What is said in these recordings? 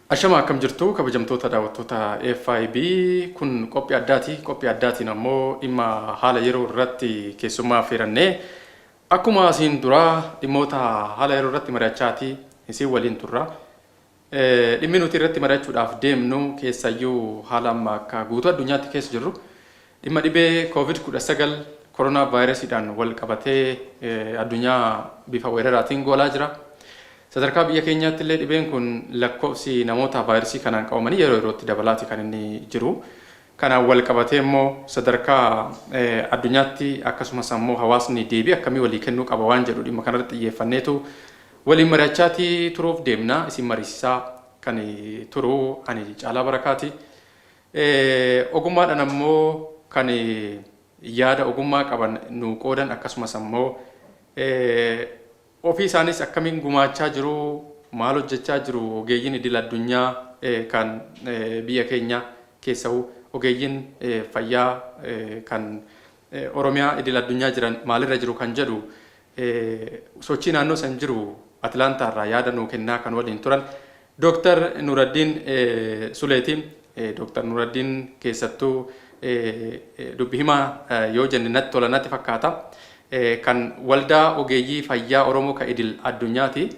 Ashama, akkam jirtu, kabajamtoota daawwattoota FIB? Kun qophii addaati. Qophii addaatiin ammoo dhimma haala yeroo irratti keessummaa affeerannee, akkuma asiin duraa dhimmoota haala yeroo irratti mari'achaati isin waliin turra. Dhimmi nuti irratti mari'achuudhaaf deemnu, keessayyuu haala amma akka guutuu addunyaatti keessa jirru, dhimma dhibee COVID-19, koronaa vaayirasiidhaan wal qabatee addunyaa bifa weeraraatiin goolaa jira. Sadarkaa biyya keenyaatti illee dhibeen kun, lakkoofsi namoota vaayirasii kanaan qabamanii yeroo yerootti dabalaati kan inni jiru. Kanaan wal qabatee immoo sadarkaa addunyaatti akkasumas ammoo hawaasni deebii akkamii walii kennuu qaba waan jedhu dhimma kanarratti xiyyeeffanneetu waliin mari'achaatii turuuf deemna. Isin mariisisaa kan turu ani Caalaa Barakaati. Ogummaadhaan ammoo kan yaada ogummaa qaban nu qoodan, akkasumas ammoo ofii isaanis akkamiin gumaachaa jiru, maal hojjechaa jiru, ogeeyyiin idil addunyaa kan biyya keenya keessa'u, ogeeyyiin fayyaa kan Oromiyaa idil addunyaa jiran maalirra jiru kan jedhu, sochii naannoo san jiru Atilaantaa irraa yaada nuu kennaa kan waliin turan Dooktar Nuraddiin Suleeti. Dooktar Nuraddiin keessattuu dubbi himaa yoo jenne natti tola, natti fakkaata. Kan waldaa ogeeyyii fayyaa Oromoo kan idil addunyaati.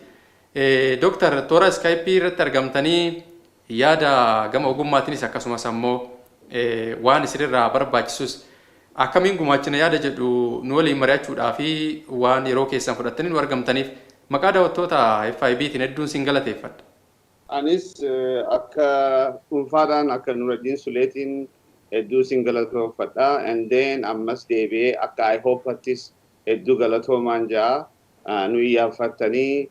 Dooktar, toora Skypeii irratti argamtanii yaada gama ogummaatiinis akkasumas ammoo waan isinirraa barbaachisus akkamiin gumaachina yaada jedhu nu waliin mari'achuudhaa fi waan yeroo keessan fudhattanii nu argamtaniif maqaa daawwattoota FIBtiin hedduun sin galateeffadha. Anis akka dhuunfaadhaan, akka Nuraddiin Suleetiin, hedduu sin galatoofadha. And then ammas deebi'ee akka IHOPattis hedduu galatoomaan ja'a. Nu iyyaaffattanii,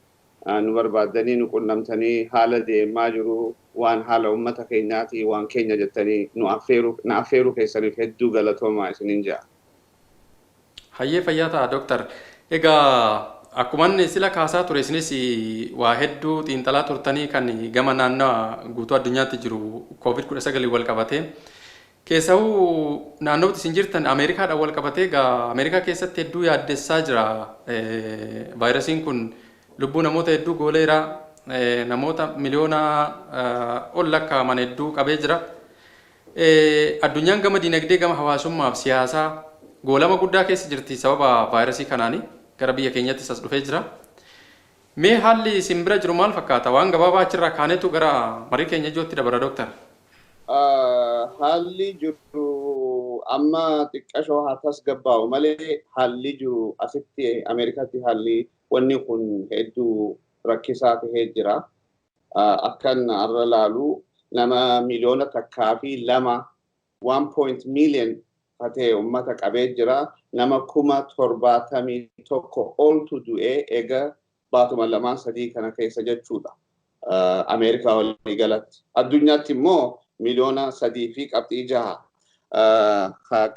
nu barbaaddanii, nu qunnamtanii, haala deemaa jiru, waan haala uummata keenyaati, waan keenya jettanii nu affeeruu na affeeruu keessaniif hedduu galatoomaa isiniin ja'a. Hayyee, fayyaa ta'a, Dooktar. Egaa akkuma inni sila kaasaa ture, isinis waa hedduu xiinxalaa turtanii kan gama naannawa guutuu addunyaatti jiru COVID-19 wal qabatee. Keessahuu naannootti isin jirtan Ameerikaadhaan wal qabatee, egaa Ameerikaa keessatti hedduu yaaddessaa jira. Vaayirasiin kun lubbuu namoota hedduu gooleera. Namoota miliyoona ol lakkaa'aman hedduu qabee jira. Addunyaan gama dinagdee, gama hawaasummaa fi siyaasaa goolama guddaa keessa jirti sababa vaayirasii kanaani. Gara biyya keenyattis as dhufee jira. Mee haalli isin bira jiru maal fakkaata? Waan gabaabaa achirraa kaanetu gara marii keenya ijootti dabara, Dooktar. Haalli jiru amma xiqqashoo haa tasgabbaa'u malee, haalli jiru asitti Ameerikaatti haalli wanni kun hedduu rakkisaa tahee jira. Akkan har'a laalu nama 1.2 miliyoona, 1 point million ta'e uummata qabee jira. Nama 71,000 oltu du'ee eega baatuma lamaan sadii kana keessa jechuudha. Ameerikaa walii galatti. Addunyaatti immoo 3.6 miliyoona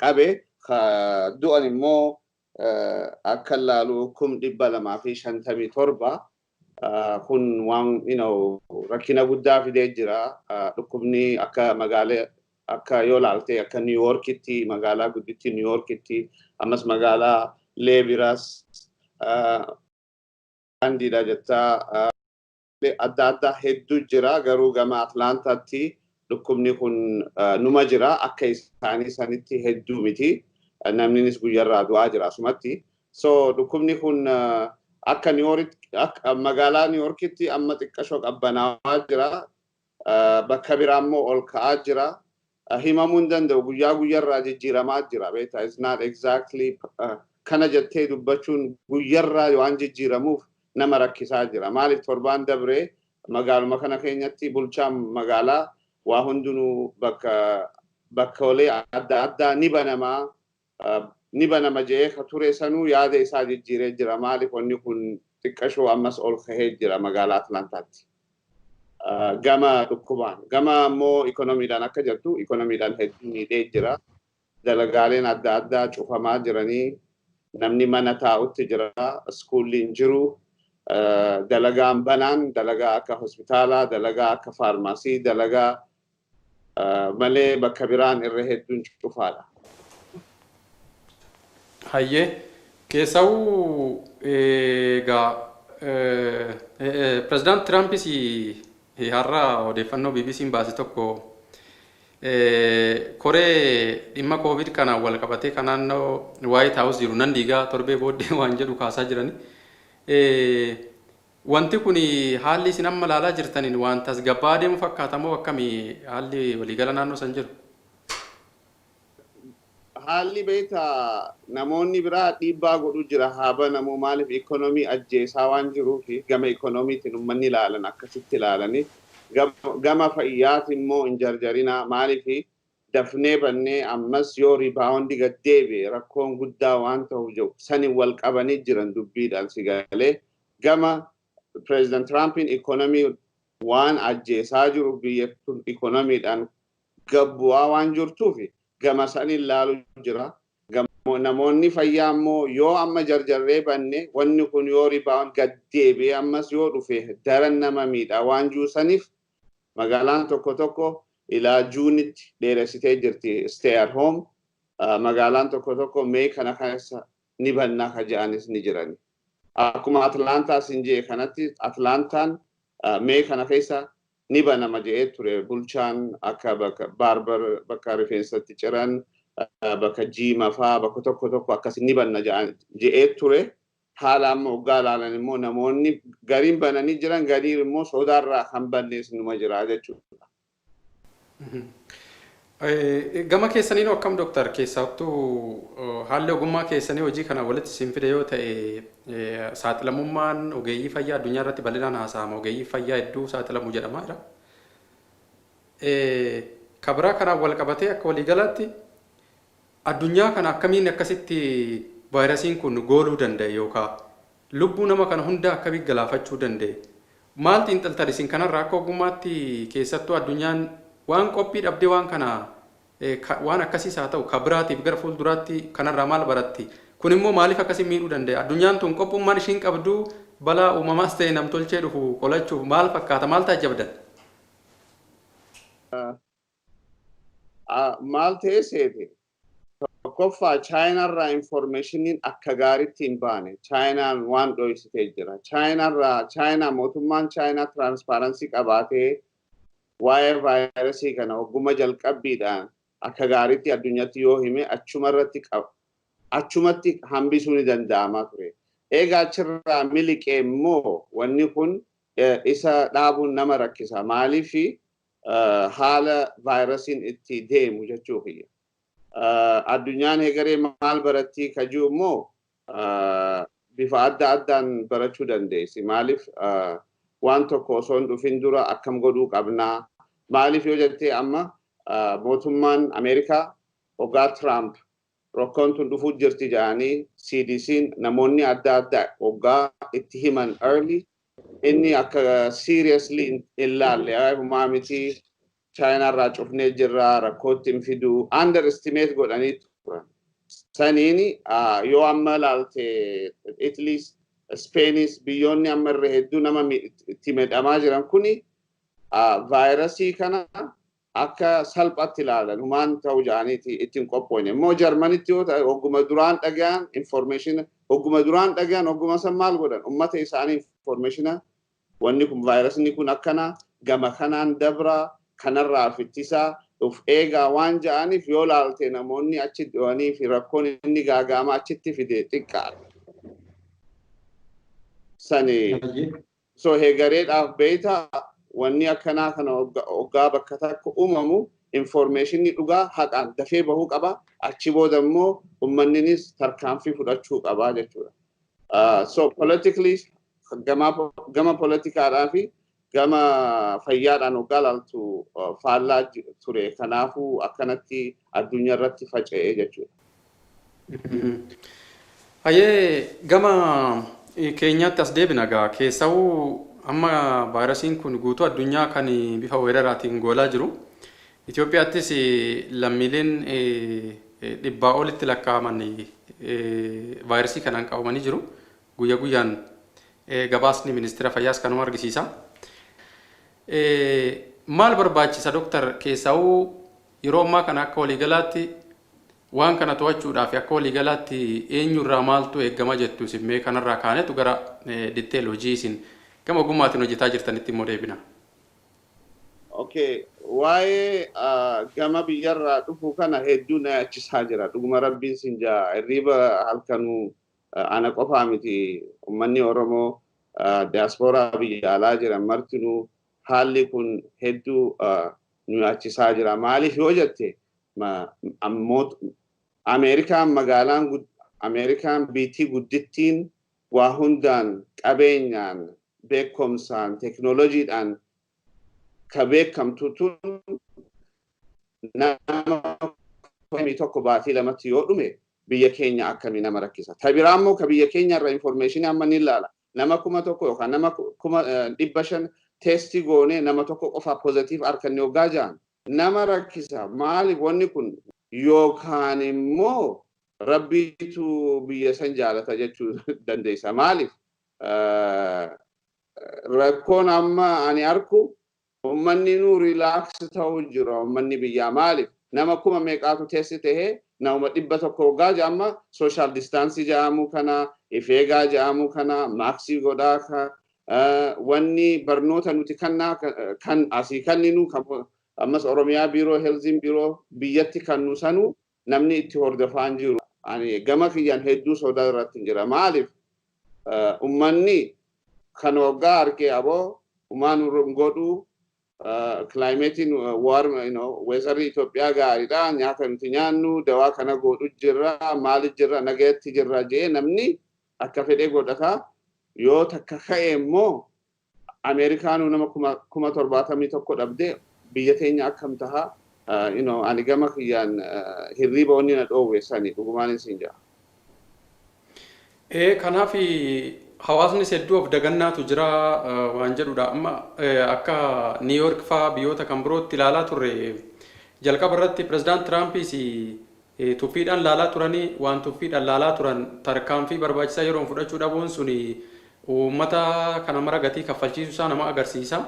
qabe. Du'an immoo akka laalu 257,000. Kun waan rakkina guddaa fidee jira. Dhukkubni akka magaalaa, akka yoo laalte, akka New Yorkitti, magaalaa gudditti New Yorkitti, ammas magaalaa Leebiraas andiidha jettaa adda addaa hedduu jira. Garuu gama Atlaantaatti dhukkubni kun numa jira, akka isaanii sanitti hedduu miti. Namninis guyyarraa du'aa jira asumatti. So dhukkubni kun akka New York, magaalaa New Yorkitti amma xiqqashoo qabbanaawaa jira. Bakka biraa immoo ol ka'aa jira. Himamuu hin danda'u, guyyaa guyyarraa jijjiiramaa jira, beektaa? It's not exactly kana jettee dubbachuun guyyarraa waan jijjiiramuuf nama rakkisaa jira. Maaliif, torbaan dabree magaaluma kana keenyatti bulchaan magaalaa waa hundinuu bakka bakkoolee adda addaa ni banamaa ni banama jedhee ka ture sanuu yaada isaa jijjiiree jira. Maaliif, wanni kun xiqqashoo ammas ol kahee jira magaalaa Atlantaatti. Gama dhukkubaan, gama immoo ikonomiidhaan akka jirtu, ikonomiidhaan hedduu miidhee jira. Dalagaaleen adda addaa cufamaa jiranii, namni mana taa'utti jira, schoolli hin jiru. Dalagaan banaan dalagaa akka hospitaalaa, dalagaa akka faarmaasii, dalagaa malee bakka biraan irra hedduun cufaadha. Hayyee, keessawuu egaa pirezidaant Tiraampis Har'a odeeffannoo BBC'n baase tokko koree dhimma Koovid kanaan wal qabatee kan naannoo White House jiru nan diigaa torbee booddee waan jedhu kaasaa jirani. Wanti kun haalli isin amma ilaalaa jirtaniin waan tasgabbaa'aa deemu fakkaata moo akkamii haalli waliigala naannoo san jiru? Haalli beektaa, namoonni biraa dhiibbaa godhu jira haa banamu, maaliif ikoonomii ajjeesaa waan jiruuf gama ikoonomiitiin uummanni ilaalan akkasitti ilaalanii, gama fayyaatiin immoo hin jarjarinaa, maaliif dafnee bannee ammas yoo rebound gad deebi'e rakkoon guddaa waan ta'uuf jiru sani wal qabanii jiran dubbiidhaan si galee. Gama Pireezidant Tiraampiin ikoonomii waan ajjeesaa jiru, biyya tun ikoonomiidhaan gabbu'aa waan jirtuuf gama saniin ilaalu jira. Namoonni fayyaa immoo yoo amma jarjarree banne wanni kun yoo rebound gad deebi'ee ammas yoo dhufe daran nama miidha waan jiru saniif magaalaan tokko tokko ilaa Juunitti dheeressitee jirti stay at home. Magaalaan tokko tokko May kana keessa ni bannaa ka jedhanis ni jirani. Akkuma Atlaantaa sin jee kanatti, Atlaantaan May kana keessa ni banama jedhee ture bulchaan, akka bakka barber, bakka rifeensatti ciran, bakka jiima faa, bakka tokko tokko akkasi ni banna jedhee ture. Haala amma waggaa ilaalan immoo namoonni gariin bananii jiran, gariin immoo sodaarraa kan bannees numa jira jechuudha. Gama keessaniin akkam, dooktar? Keessattuu haalli ogummaa keessanii hojii kana walitti isin fide yoo ta'e, saaxilamummaan ogeeyyii fayyaa addunyaa irratti bal'inaan haasa'ama. Ogeeyyii fayyaa hedduu saaxilamu jedhama jira. Kabiraa kanaan wal qabatee akka waliigalaatti addunyaa kana akkamiin akkasitti vaayirasiin kun gooluu danda'e yookaan lubbuu nama kana hunda akkamiin galaafachuu danda'e? Maal xiinxaltan isin kanarraa akka ogummaatti? Keessattuu addunyaan waan qophii dhabdee waan kana waan akkasiis haa ta'u kabiraatiif gara fuulduraatti kanarraa maal baratti? Kun immoo maaliif akkasii miidhuu danda'e? Addunyaan tun qophummaan ishiin qabdu balaa uumamaas ta'e namtolchee dhufu qolachuuf maal fakkaata? Maal taajjabdan? Maal ta'ee seete? Tokkoffaa, Chaayinaarraa informationiin akka gaariitti hin baane. Chaayinaan waan dhoksitee jira. Chaayinaarraa, Chaayinaa, mootummaan Chaayinaa transparency qabaatee waa'ee vaayirasii kana hogguma jalqabbiidhaan akka gaariitti addunyaatti yoo hime achumarratti achumatti hambisuu ni danda'ama ture. Egaa achirraa miliqee immoo wanni kun isa dhaabuun nama rakkisa. Maaliif haala vaayirasiin itti deemu jechuu kiyya. Addunyaan hegaree maal baratti kajuu immoo bifa adda addaan barachuu dandeessi. Maaliif waan tokko osoo hin dhufin dura akkam godhuu qabnaa? Maaliif yoo jettee, amma mootummaan Ameerikaa hoggaa Tiraamp rakkoon tun dhufuu jirti jedhanii CDC'n namoonni adda addaa hoggaa itti himan early, inni akka seriously hin laalle. Humaa miti, Chaayinaarraa cufnee jirra, rakkootti hin fidu, underestimate godhanii turan. Saniini yoo amma laalte Italy's, Speenis, biyyoonni amma irra hedduu nama itti miidhamaa jiran kuni vaayirasii kana akka salphatti ilaalan, humaan ta'u jedhaniiti ittiin qophoone. Immoo Jarmanitti yoo ta'e, hogguma duraan dhagayan information, hogguma duraan dhagayan, hogguma san maal godhan? Ummata isaanii information wanni kun vaayirasni kun akkana gama kanaan dabra, kanarraa fittisaa of eegaa waan ja'aniif, yoo laalte namoonni achi du'anii fi rakkoon inni gaagaama achitti fide xiqqaadha. Sani so hegareedhaaf beeyta, wanni akkanaa kana hoggaa bakka takka uumamu informationni dhugaa haqaan dafee bahuu qaba. Achi booda immoo uummanninis tarkaanfii fudhachuu qaba jechuudha. So politically, gama politikaadhaa fi gama fayyaadhaan hoggaa laaltu faallaa ture. Kanaafuu akkanatti addunyaa irratti faca'ee jechuudha. Hayyee, gama keenyaatti as deebina gaa. Keessawuu amma vaayirasiin kun guutuu addunyaa kan bifa weeraraatiin goolaa jiru. Itoophiyaattis lammiileen dhibbaa olitti lakkaa'aman vaayirasii kanaan qabamanii jiru. Guyya guyyaan gabaasni ministeera fayyaas kanuma argisiisa. Maal barbaachisa, dooktar? Keessawuu yeroo ammaa kana akka waliigalaatti waan kana to'achuudhaaf akka waliigalaatti eenyurraa maaltu eeggama jettu isin? Mee kanarraa kaanetu gara detail hojii isin gama ogummaatiin hojjetaa jirtanitti immoo deebina. Okay, waa'ee gama biyyarraa dhufu kana hedduu na yaachisaa jira. Dhuguma Rabbiin sin jaa, hirriiba halkanuu ana qofaa miti, uummanni Oromoo diyaaspooraa biyya alaa jiran martinuu haalli kun hedduu nu yaachisaa jira. Maaliif yoo jette, Ameerikaan magaalaan Ameerikaan biitii guddittiin waa hundaan, qabeenyaan, beekumsaan, teknooloojiidhaan ka beekamtu tun nama 1 baatii 2tti yoo dhume biyya keenya akkamii nama rakkisa. Ta biraa immoo ka biyya keenya irra information amma ni ilaala. Nama 1000 yookaan nama 500,000 test goonee nama tokko qofa positive arganne hoggaa ja'an nama rakkisa. Maaliif wanni kun yookaan immoo Rabbiitu biyya san jaalata jechuu dandeessa. Maaliif rakkoon amma ani arku uummanni nu relax ta'uu jira, uummanni biyyaa. Maaliif nama kuma meeqaatu test tahee nama 100 hoggaa jedhama, social distance jedhamu kana, if eegaa jedhamu kana, mask godhaa ka wanni barnoota nuti kannaa kan asii kanninu, ammas Oromiyaa biiroo healthiin biiroo biyyatti kannu sanuu namni itti hordofaa hin jiru. Ani gama kiyyaan hedduu sodaa irratti hin jira. Maaliif uummanni kan hoggaa argee aboo umaan godhuu, climateiin warm, weatherri Itoophiyaa gaariidha, nyaata nuti nyaannu, dawaa kana godhu jirra, maali jirra, nagayatti jirra jee namni akka fedhee godhata. Yoo takka ka'e immoo Ameerikaanuu nama 71,000 dhabdee biyya teenya akkam taha? Ani gama kiyyaan hirriiba wanni na dhoowwe sani, dhugumaan isin jira. Kanaaf hawaasnis hedduu of dagannaatu jira waan jedhudha. Amma akka New York faa biyyoota kan birootti ilaalaa turre, jalqaba irratti pirezidaant Tiraampiis tuffiidhaan laalaa turanii, waan tuffiidhaan laalaa turan tarkaanfii barbaachisaa yeroon fudhachuu dhabuun suni uummata kana mara gatii kaffalchiisuu isaa nama agarsiisa.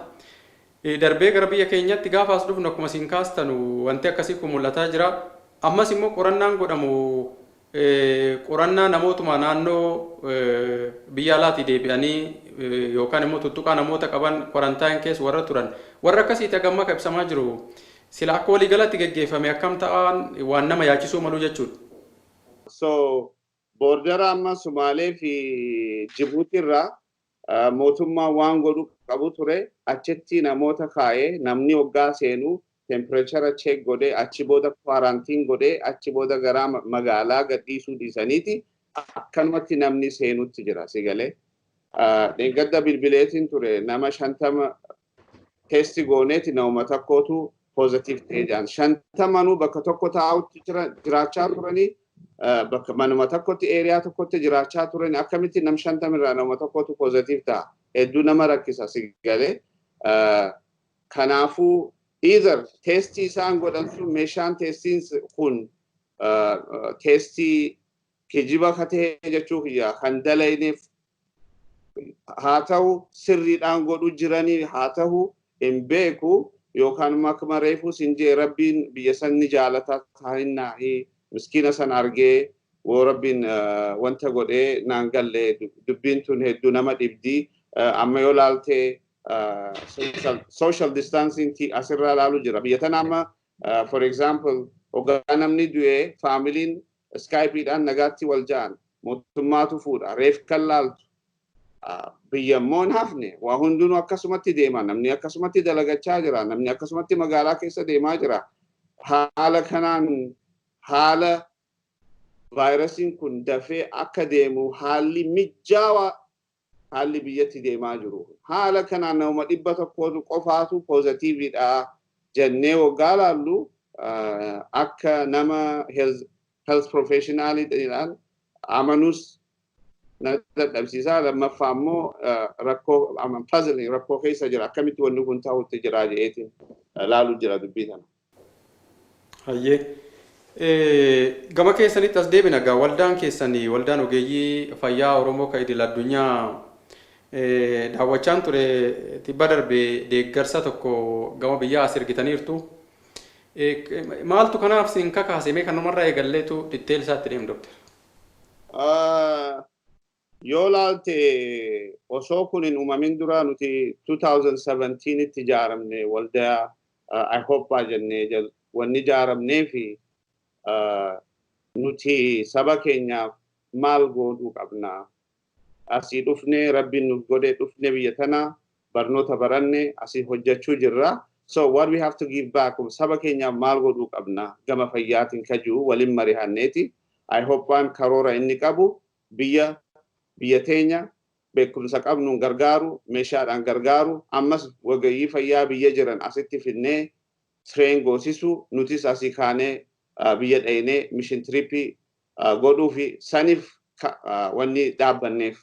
Darbee gara biyya keenyatti gaafa as dhufnu akkuma isin kaastanu wanti akkasii kun mul'ataa jira. Ammas immoo qorannaan godhamu qorannaa namootuma naannoo biyya alaatii deebi'anii yookaan immoo tuttuqaa namoota qaban quarantine keessa warra turan warra akkasiiti hagamma kan ibsamaa jiru. Sila akka waliigalatti geggeeffame akkam ta'an waan nama yaachisuu malu jechuudha. So bordera amma Sumaalee fi Jibuuti irraa mootummaan waan godhu qabu ture, achitti namoota kaa'ee, namni waggaa seenu temperature check godhee, achi booda quarantine godhee, achi booda gara magaalaa gadhiisuu dhiisaniiti akkanumatti namni seenutti jira si galee. Dheengadda bilbileetiin ture, nama 50 test gooneeti nama tokkootu positive ta'ee jiran. 50nuu bakka tokko taa'utti jiraachaa turanii, bakka manuma tokkotti, area tokkotti jiraachaa turanii, akkamitti nam 50 irraa nama tokkotu positive ta'a? Hedduu nama rakkisa si galee. Kanaafuu either testii isaan godhan sun, meeshaan testiin kun testii kijiba ka ta'e jechuu kiyya kan dalayneef haa ta'u, sirriidhaan godhu jiranii haa ta'u hin beeku, yookaan akkuma reefuu sin jee Rabbiin biyya san ni jaalata ta'innaahi miskiina san argee woo Rabbiin wanta godhee naan galle. Dubbiin tun hedduu nama dhibdii. Amma yoo laaltee social distancing asirraa laalu jira biyya tana. Amma for example hoggaa namni du'ee faamiliin Skypeiidhaan nagaatti wal ja'an, mootummaatu fuudha reef kan laaltu. Biyya immoo hin hafne, waa hundinuu akkasumatti deema, namni akkasumatti dalagachaa jira, namni akkasumatti magaalaa keessa deemaa jira. Haala kanaan haala vaayirasiin kun dafee akka deemu haalli mijaawaa haalli biyyatti deemaa jiru. Haala kanaan nama 100 qofaatu positiveiidha jennee waggaa laallu, akka nama health professionaliidhaan amanuus na dadhabsiisaa. Lammaffaa immoo rakkoo puzzling, rakkoo keessa jira, akkamitti wanni kun ta'utti jira je'eetiin laalu jira dubbii kana. Hayyee. Gama keessanitti as deebina egaa, waldaan keessanii, waldaan ogeeyyii fayyaa Oromoo kan idil addunyaa, daawwachaan ture tibba darbe, deeggarsa tokko gama biyyaa as ergitaniirtu. Maaltu kanaaf siin kakaase? Mee kanumarraa eegalleetu detail isaatti deemu, doktor. Yoo laalte, osoo kun hin uumamin dura nuti 2017 tti ijaaramne. Waldaa IHOPA jennee wanni ijaaramnee fi nuti saba keenyaaf maal godhuu qabna. Asii dhufne, Rabbiin nuuf godhee dhufne, biyya tana barnoota baranne, asii hojjechuu jirra. So what we have to give back, saba keenyaaf maal godhuu qabna gama fayyaatiin kajuu waliin mari'anneeti. IHOPAan karoora inni qabu biyya teenya beekumsa qabnuun gargaaru, meeshaadhaan gargaaru, ammas ogeeyyii fayyaa biyya jiran asitti finnee train goosisu, nutis asii kaanee biyya dhaynee mission trip godhuu fi saniif wanni dhaabbanneef.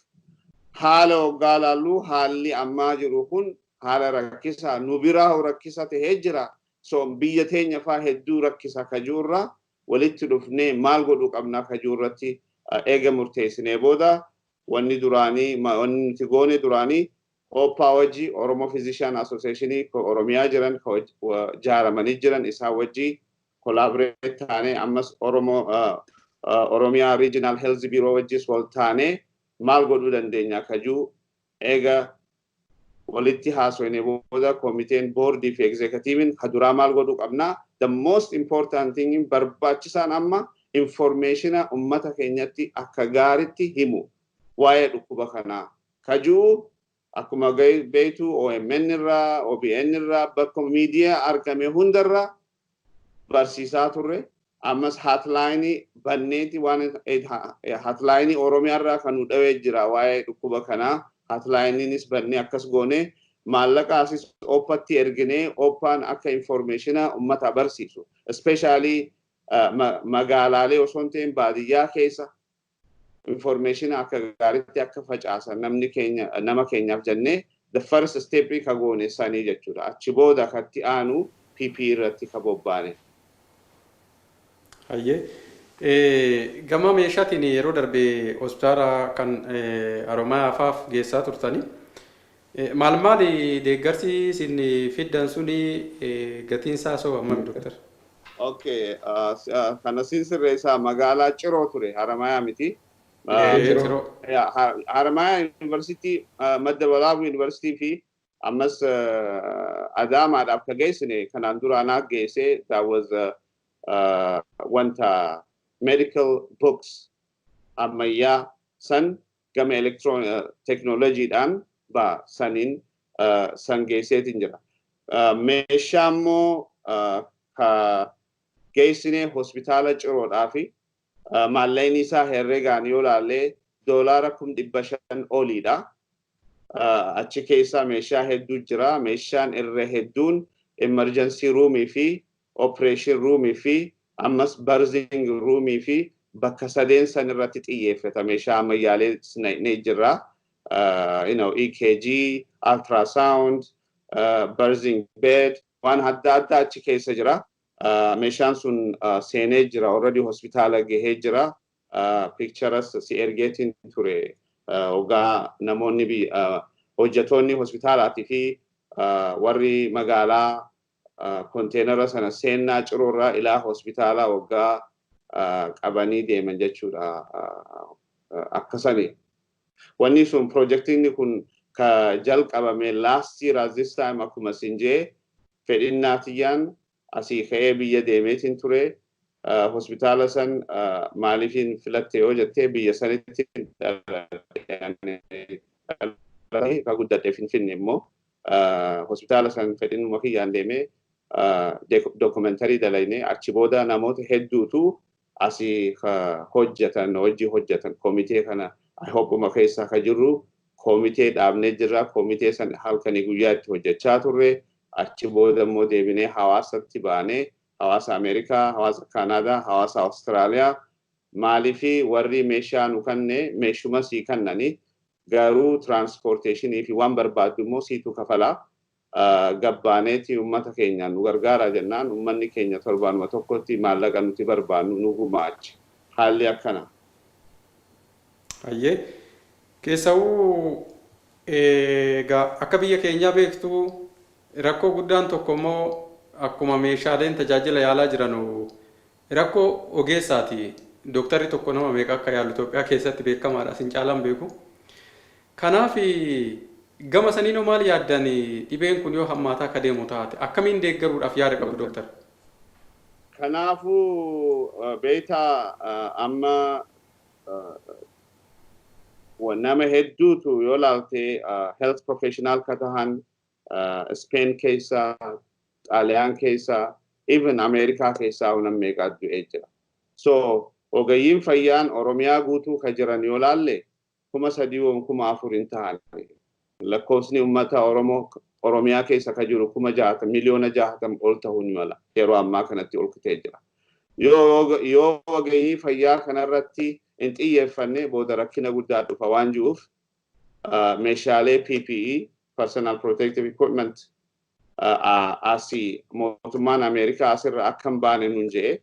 Haala waggaa laallu, haalli ammaa jiru kun haala rakkisaa nu biraa rakkisa tahee jira. So biyya teenya faa hedduu rakkisa kajuurra walitti dhufnee maal godhuu qabnaa kajuurratti eega murteessinee booda, wanni duraanii, wanni nuti goone duraanii, OPA wajji, Oromo Physician Association Oromiyaa jiran jaaramanii jiran isaan wajji collaborate taanee, ammas Oromo Oromiyaa Regional Health Bureau wajjis wal taanee maal godhuu dandeenya kajuu eega walitti haasofne booda, koomiteen boordii fi executiveiin kaduraa maal godhuu qabnaa. The most important thing, barbaachisaan amma, informationa ummata keenyatti akka gaaritti himu waa'ee dhukkuba kanaa kajuu. Akkuma beektu, OMN irraa, OBN irraa, bakka miidiyaa argame hundarraa barsiisaa turre. Ammas hotlineii banneeti, waan hotlineii Oromiyaa irraa kan nu dhawee jira waa'ee dhukkuba kanaa. Hotlineiinis bannee akkas goone, maallaqa asis OPAtti erginee OPAan akka informationa ummata barsiisu, especially magaalaalee osoo hin ta'in baadiyyaa keessa informationa akka gaariitti akka facaasan namni keenya nama keenyaaf jennee the first step ka goone sanii jechuudha. Achi booda katti aanu PPE irratti ka bobbaane. Hayyee. Gama meeshaatiin yeroo darbe hospitaala kan Oromiyaa faaf geessaa turtani. Maal maali deeggarsi isin fiddan suni, gatiin isaa soo hammami, doktar? Okay, kana sin sirreessaa, magaalaa Ciroo ture, Haramayaa miti. Ciroo. Haramayaa Yuunivarsiitii, Madda Walaabuu Yuunivarsiitii fi ammas Adaamaadhaaf ka geessine kanaan dura anaa geesse. That was wanta medical books ammayyaa san gama electron teknooloojiidhaan ba saniin san geesseetiin jira. Meeshaa immoo ka geessine hospitaala Ciroodhaa fi maallaqni isaa herregaan yoo laallee $500,000 oliidha. Achi keessa meeshaa hedduu jira. Meeshaan irra hedduun emergency roomii fi operation roomii fi ammas birthing roomii fi bakka sadeen san irratti xiyyeeffata. Meeshaa ammayyaalee ni jira. EKG, ultrasound, birthing bed, waan adda addaa achi keessa jira. Meeshaan sun seenee jira, already hospitaala gahee jira. Pictures si ergeetiin ture. Ogaa namoonni, hojjetoonni hospitaalaatii fi warri magaalaa containera sana seennaa Ciroorraa ilaa hospitaalaa waggaa qabanii deeman jechuudha. Akkasani. Wanni sun, projectiin kun ka jalqabame last year at this time. Akkuma sin jee, fedhinnaa tiyyaan asii ka'ee biyya deemeetiin ture. Hospitaala san maaliifin filatte yoo jettee, biyya sanitti ka guddadhe, Finfinne immoo hospitaala san fedhinnuma kiyyaan deemee documentary dalayne. Achi booda namoota hedduutu asii hojjetan, hojii hojjetan. Komitee kana IHOPuma keessa ka jirru komitee dhaabnee jirra. Komitee san halkanii guyyaa itti hojjechaa turre. Achi booda immoo deebinee hawaasatti baanee, hawaasa Ameerikaa, hawaasa Kaanaadaa, hawaasa Awustiraaliyaa, maaliifi warri meeshaa nu kanne meeshuma sii kannani, garuu transportationii fi waan barbaaddu immoo siitu kafalaa. Gabbaaneeti uummata keenya nu gargaara jennaan, uummanni keenya torbaanuma tokkotti maallaqa nuti barbaannu nu gumaache. Haalli akkana. Hayyee. Keessawuu egaa akka biyya keenyaa beektu, rakkoo guddaan tokko immoo akkuma meeshaaleen tajaajila yaalaa jiranu rakkoo ogeessaati. Dooktarri tokko nama meeqa akka yaalu Itoophiyaa keessatti beekamaadha. Isin caalaan beeku. Kanaaf gama saniinoo maal yaaddan dhibeen kun yoo hammaataa akka deemu taate akkamiin deeggaruudhaaf yaada qabdu dooktar? Kanaafuu beektaa amma nama hedduutu yoo laalte health professional ka tahan Spain keessa, Xaaliyaan keessa, even Ameerikaa keessaa nama meeqaa du'ee jira. So ogeeyyiin fayyaan Oromiyaa guutuu ka jiran yoo laalle 3,000 4,000 hin ta'an. Lakkoofsni uummata Oromoo Oromiyaa keessa ka jiru 60,000 60,000,000 ol ta'uu ni mala. Yeroo ammaa kanatti ol kutee jira. Yoo ogeeyyii fayyaa kanarratti hin xiyyeeffanne booda rakkina guddaa dhufa waan jiruuf meeshaalee PPE, personal protective equipment, asii mootummaan Ameerikaa asirra akka hin baane nun je'e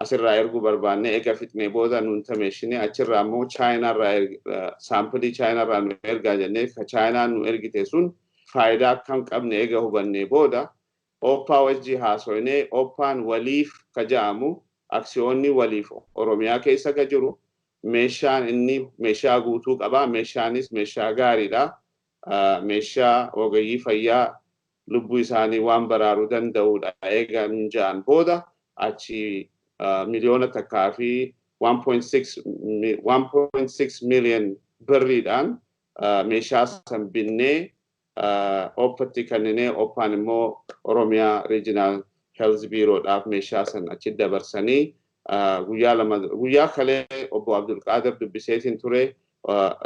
asirraa erguu barbaanne eega fixnee booda nun tameeshine achirraa immoo Chaayinaarraa sample Chaayinaarraa nu ergaa jennee ka Chaayinaan nu ergite sun faayidaa akka hin qabne eega hubannee booda OPPAA wajji haasoynee OPPAan waliif ka ja'amu aksiyoonni waliif Oromiyaa keessa ka jiru meeshaan inni meeshaa guutuu qaba. Meeshaanis meeshaa gaariidha. Meeshaa ogeeyyii fayyaa lubbuu isaanii waan baraaruu danda'udha. Eega nun ja'an booda achi 1 fi 1.6 million birriidhaan meeshaa san binnee OPPAtti kenninee OPPAan immoo Oromiyaa Regional Health Bureauudhaaf meeshaa san achi dabarsanii guyyaa 2 guyyaa kalee obbo Abdulqaadir dubbiseetiin ture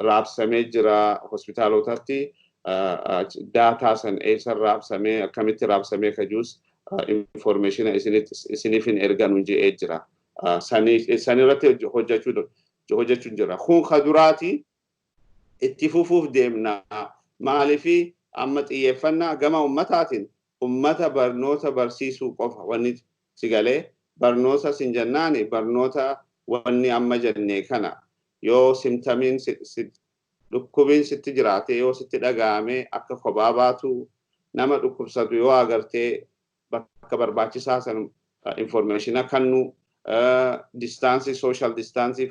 raabsamee jira hospitaalotatti data san eessa raabsamee akkamitti raabsamee ka jiruus information isiniif hin erganu je'ee jira. Sanirratti hojjechuu jira. Kun ka duraati itti fufuuf deemna. Maaliifi amma xiyyeeffannaa gama ummataatiin ummata barnoota barsiisuu qofa wanni si galee barnoota sin jennaani barnoota wanni amma jenne kana yoo symptomiin dhukkubiin sitti jiraate yoo sitti dhaga'ame akka kophaa baatu nama dhukkubsatu yoo agartee bakka barbaachisaa san informationa kennu distance social distance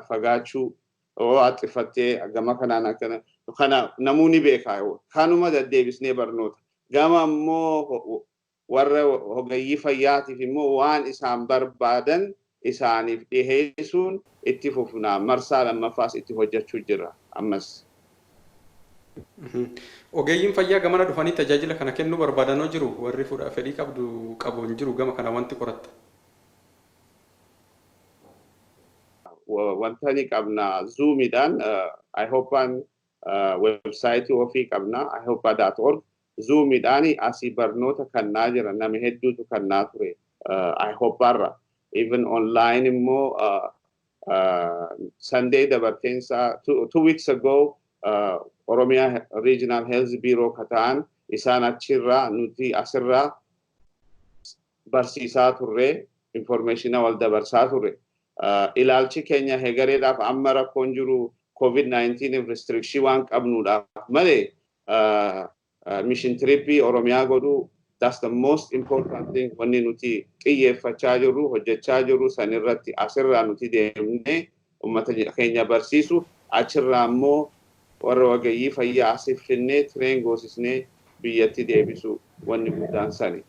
fagaachuu yoo haxxifattee gama kanaan akkana kana namuu ni beeka kanuma deddeebisnee barnoota gama immoo warra ogeeyyii fayyaatiif immoo waan isaan barbaadan isaaniif dhiheessuun itti fufnaa marsaa lammaffaas itti hojjechuu jira ammas. Ogeeyyiin fayyaa gamana dhufanii tajaajila kana kennuu barbaadanoo jiru warri fedhii qabdu qabu hin jiru gama kana wanti qoratta. Wanta ni qabna Zoomiidhaan IHOPAan website ofii qabna ihopa.org Zoomiidhaan asii barnoota kannaa jira nama hedduutu kannaa ture IHOPAarra. Even online immoo Sunday dabarteensa 2 weeks ago Oromiyaa Regional Health Bureau ka ta'an isaan achirraa nuti asirraa barsiisaa turre informationa wal dabarsaa turre. Ilaalchi keenya hegareedhaaf amma rakkoon jiru COVID-19 restriction waan qabnuudhaaf malee mission tripii Oromiyaa godhuu, that's the most important thing. Wanni nuti xiyyeeffachaa jirru hojjechaa jirru sanirratti asirraa nuti deemnee ummata keenya barsiisu achirraa immoo warra ogeeyyii fayyaa asif finnee train goosisnee biyyatti deebisu wanni guddaan sani.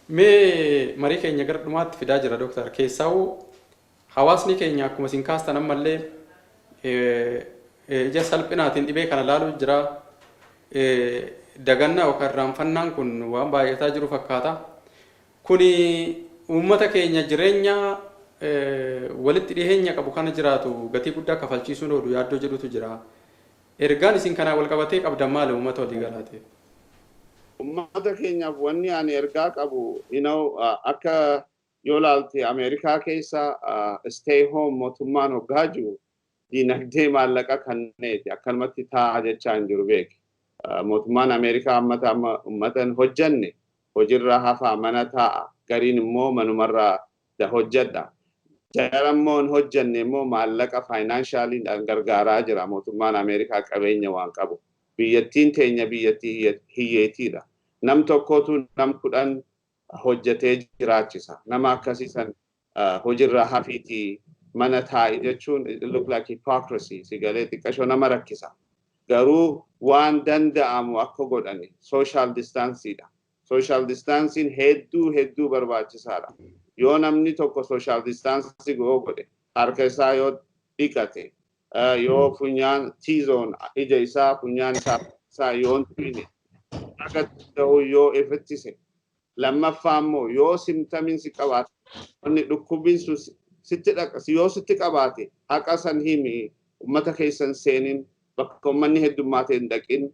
Mee marii keenya gara dhumaatti fidaa jira dooktar. Keessaa'uu hawaasni keenya akkuma isin kaastan ammallee ija salphinaatiin dhibee kana laaluu jira. Dagannaa yookaan irraanfannaan kun waan baay'ataa jiru fakkaata. Kuni uummata keenya jireenya walitti dhiheenya qabu kana jiraatu gatii guddaa kafalchiisuun oolu yaaddoo jedhutu jira. Ergaan isin kanaa wal qabatee qabdan maali uummata walii galaate? Uummata keenyaaf wanni ani ergaa qabu akka yoo laalte Ameerikaa keessa stay home mootummaan hoggaa jiru diinagdee maallaqa kanneeti akkanumatti taa'aa jechaa hin jiru beeki. Mootummaan Ameerikaa ammata amma uummata hin hojjanne hojiirraa hafaa mana taa'a gariin immoo manumarraa hojjedha. Jara immoo hin hojjanne immoo maallaqa financialiidhaan gargaaraa jira mootummaan Ameerikaa qabeenya waan qabu. Biyyattiin teenya biyyattii hiyyeetiidha. Nam tokkotu nam 10 hojjetee jiraachisa. Nama akkasii san hojiirraa hafiitii Mana taa'i jechuun it look like hypocrisy, si galee, xiqqashoo nama rakkisa. Garuu waan danda'amu akka godhani social distanceedha. Social distancing hedduu hedduu barbaachisaadha. Yoo namni tokko social distancing yoo godhe, harka isaa yoo dhiqate, yoo funyaan T-zone ija isaa funyaan isaa yoo hin tuqne, akka ta'u yoo ifittise, lammaffaa immoo yoo symptomiin si qabaate, wanni dhukkubbiin sun sitti dhaqa yoo sitti qabaate, haqa san himi, ummata keessan seenin, bakka ummanni heddummaate hin dhaqin.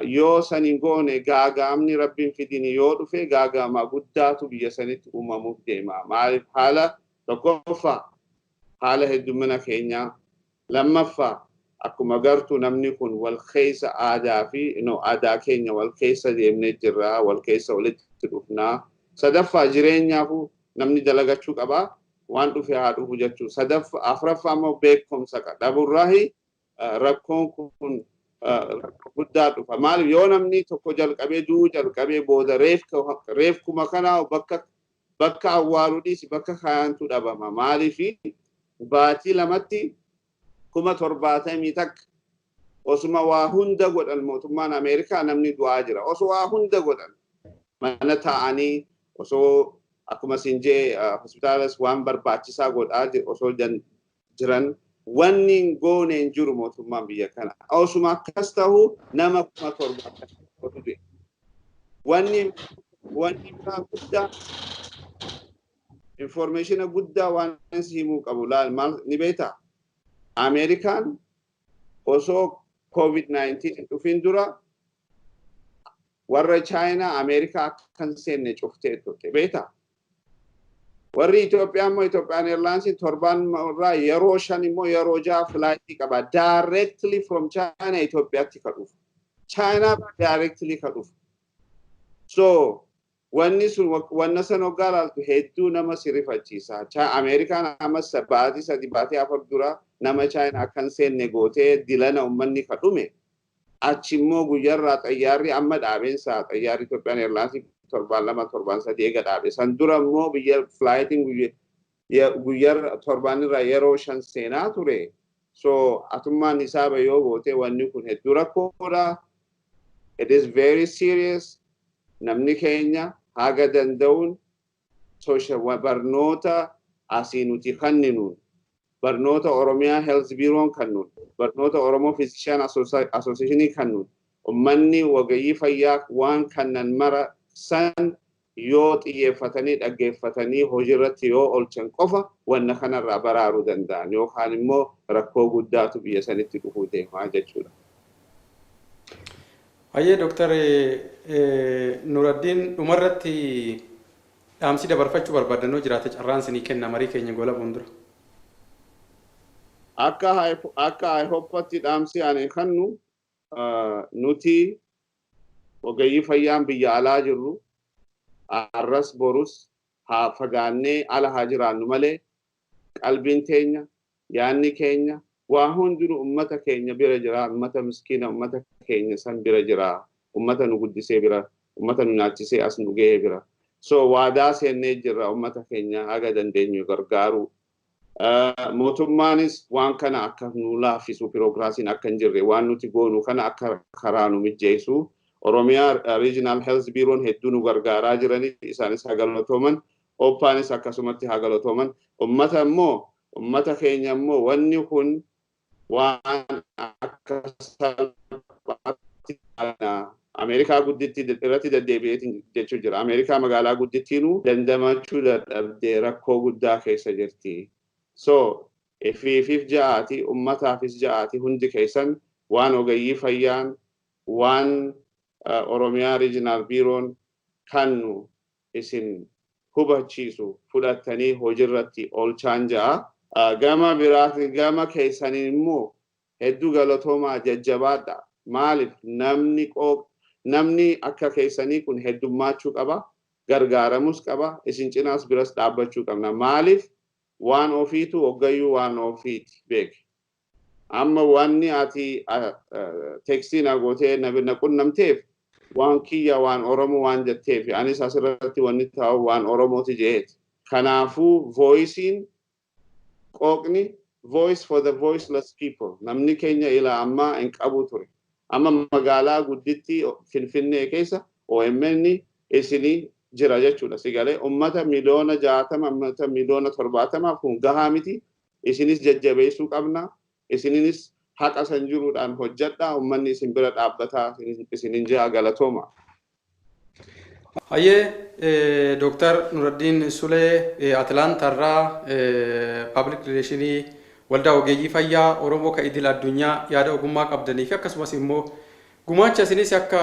Yoo san hin goone, gaagaamni rabbiin fidini yoo dhufe, gaagaamaa guddaatu biyya sanitti uumamuuf deema. Maaliif? Haala tokkoffaa haala heddumina keenyaa, lammaffaa akkuma gartuu namni kun wal keessa aadaa fi no aadaa keenya wal keessa deemnee jirra, wal keessa walitti dhufnaa, sadaffaa jireenyaafu namni dalagachuu qabaa, waan dhufe haa dhufu jechuu, sadaffaa afuraffaa immoo beekumsa dhaburraahi rakkoon kun rakkoo guddaa dhufa. Maaliif? Yoo namni tokko jalqabee du'uu jalqabee booda reefkuma kanaa bakka awwaaluu dhiisi, bakka kaayantu dhabama. Maaliif? Baatii 2tti 71,000 osuma waa hunda godhan mootummaan Ameerikaa namni du'aa jira. Osoo waa hunda godhan, mana taa'anii, osoo akkuma siin jee hospitaalas waan barbaachisaa godhaa osoo jiran, wanni hin goone hin jiru mootummaan biyya kana. Osuma akkas ta'u nama 70,000 du'e. Wanni biraa guddaa, information guddaa waan si himuu qabu laal maal ni beektaa? Ameerikaan osoo COVID-19 hin dhufin dura warra Chaayinaa Ameerikaa akka hin seenne cuftee turte, beektaa? Warri Itoophiyaa immoo Itoophiyaan Airlines torbaan irraa yeroo 5 immoo yeroo 6 flightii qaba. Directly from China Itoophiyaatti ka dhufu. China directly ka dhufu. So wanni sun wanna san hoggaa laaltu hedduu nama si rifachiisa. Ameerikaan ammas baatii 3 baatii 4 dura nama China akka hin seenne gootee dilana uummanni ka dhume. Achi immoo guyyaarraa xayyaarri amma dhaabeensa xayyaarri Itoophiyaan Airlines torbaan 2 torbaan 3 eega dhaabe. San dura immoo biyya flightiin guyyaa torbaan irraa yeroo 5 seenaa ture. So atummaan hisaaba yoo goote, wanni kun hedduu rakkoodha. It is very serious. Namni keenya haga danda'uun social barnoota asii nuti kenninuun, barnoota Oromiyaa Health Bureau kennuun, barnoota Oromoo Physician Association kennuun, ummanni wagayyii fayyaa waan kannan mara san yoo xiyyeeffatanii dhaggeeffatanii hojiirratti yoo oolchan qofa wanna kanarraa baraaruu danda'an, yookaan immoo rakkoo guddaatu biyya sanitti dhufuu deemaa jechuudha. Hayyee Dooktar Nuraddiin, dhumarratti dhaamsi dabarfachuu barbaadannoo jiraate carraan isinii kenna marii keenya goolabuun dura. Akka IHOPatti dhaamsi ani kennu, nuti ogeeyyii fayyaan biyya alaa jirru arras borus haa fagaannee ala haa jiraannu malee, qalbiin teenya, yaanni keenya, waa hundinuu ummata keenya bira jira, ummata miskiina ummata keenya san bira jira, ummata nu guddisee bira, ummata nu nyaachisee as nu gahee bira. So waadaa seennee jirra ummata keenya haga dandeenyu gargaaru. Mootummaanis waan kana akka nu laaffisu, birookiraasiin akka hin jirre waan nuti goonu kana akka karaa nu mijjeessu, Oromiyaa Regional Health Bureau hedduu nu gargaaraa jirani, isaanis haa galatooman, OPPaanis akkasumatti haa galatooman. Ummata immoo, ummata keenya immoo, wanni kun waan akka salphaatti Ameerikaa gudditti irratti deddeebi'eetiin jechuu jira. Ameerikaa magaalaa guddittiinuu dandamachuu dadhabdee rakkoo guddaa keessa jirti. So ifiif ja'aati, ummataafis ja'aati, hundi keessan waan ogeeyyii fayyaan, waan Oromiyaa Regional Bureau kannu isin hubachiisu fudhattanii hojiirratti oolchaan ja'a. Gama biraatiin gama keessaniin immoo hedduu galatoomaa, jajjabaadha. Maaliif? Namni akka keessanii kun heddummaachuu qaba, gargaaramus qaba, isin cinaas biras dhaabbachuu qabna. Maaliif? Waan ofiitu hoggayyuu waan ofiiti beeke. Amma wanni ati text na gootee na qunnamteef waan kiyya, waan Oromoo waan jetteef, anis asirratti wanni taa'u waan Oromooti jeeti. Kanaafuu voiceiin Qooqni voice for the voiceless people. Namni keenya ilaa ammaa hin qabu ture. Amma magaalaa gudditti Finfinnee keessa OMN isinii jira jechuudha. Sigalee ummata 60 miliyoona, ummata 70 miliyoonamaaf kun gahaa miti. Isinis jajjabeessuu qabna. Isininis haqa san jiruudhaan hojjedha. Ummanni isin bira dhaabbataa isinin ji'a, galatooma. Hayyee, Dooktar Nuraddiin Sulee, Atilaantaarraa, Public Relationii Waldaa Ogeeyyii Fayyaa Oromoo kan idil addunyaa, yaada ogummaa qabdanii fi akkasumas immoo gumaacha isinis akka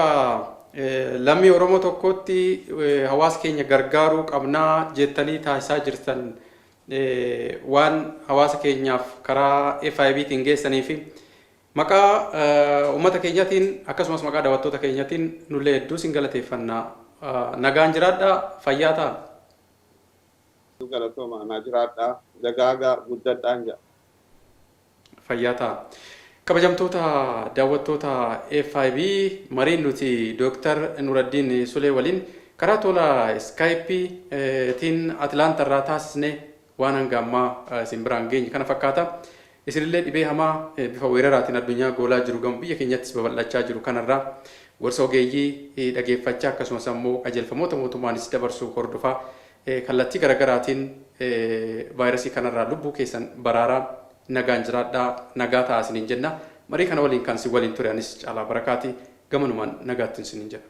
lammii Oromoo tokkotti hawaasa keenya gargaaruu qabnaa jettanii taasisaa jirtan, waan hawaasa keenyaaf karaa FIBtiin geessanii fi maqaa uummata keenyatiin akkasumas maqaa daawwattoota keenyatiin nullee hedduu sin galateeffannaa. Nagaan jiraadhaa, fayyaa ta'a. Galatooma, naa jiraadhaa, dagaagaa, guddadhaan jedha. Fayyaa ta'a. Kabajamtoota daawwattoota FIB, mariin nuti Dooktar Nuraddiin Sulee waliin karaa tola Skypeetiin Atilaanta irraa taasisne waan hanga ammaa isin biraan geenye kana fakkaata. Isinillee dhibee hamaa bifa weeraraatiin addunyaa goolaa jiru, gama biyya keenyattis babal'achaa jiru kanarraa gorsa ogeeyyii dhageeffachaa, akkasumas ammoo qajeelfamoota mootummaanis dabarsuu hordofaa, kallattii garaagaraatiin vaayirasii kanarraa lubbuu keessan baraaraa, nagaan jiraadhaa, nagaa ta'aa isiniin jenna. Marii kana waliin kan si waliin ture anis Caalaa Barakaati, gamanumaan nagaattiin isiniin jedha.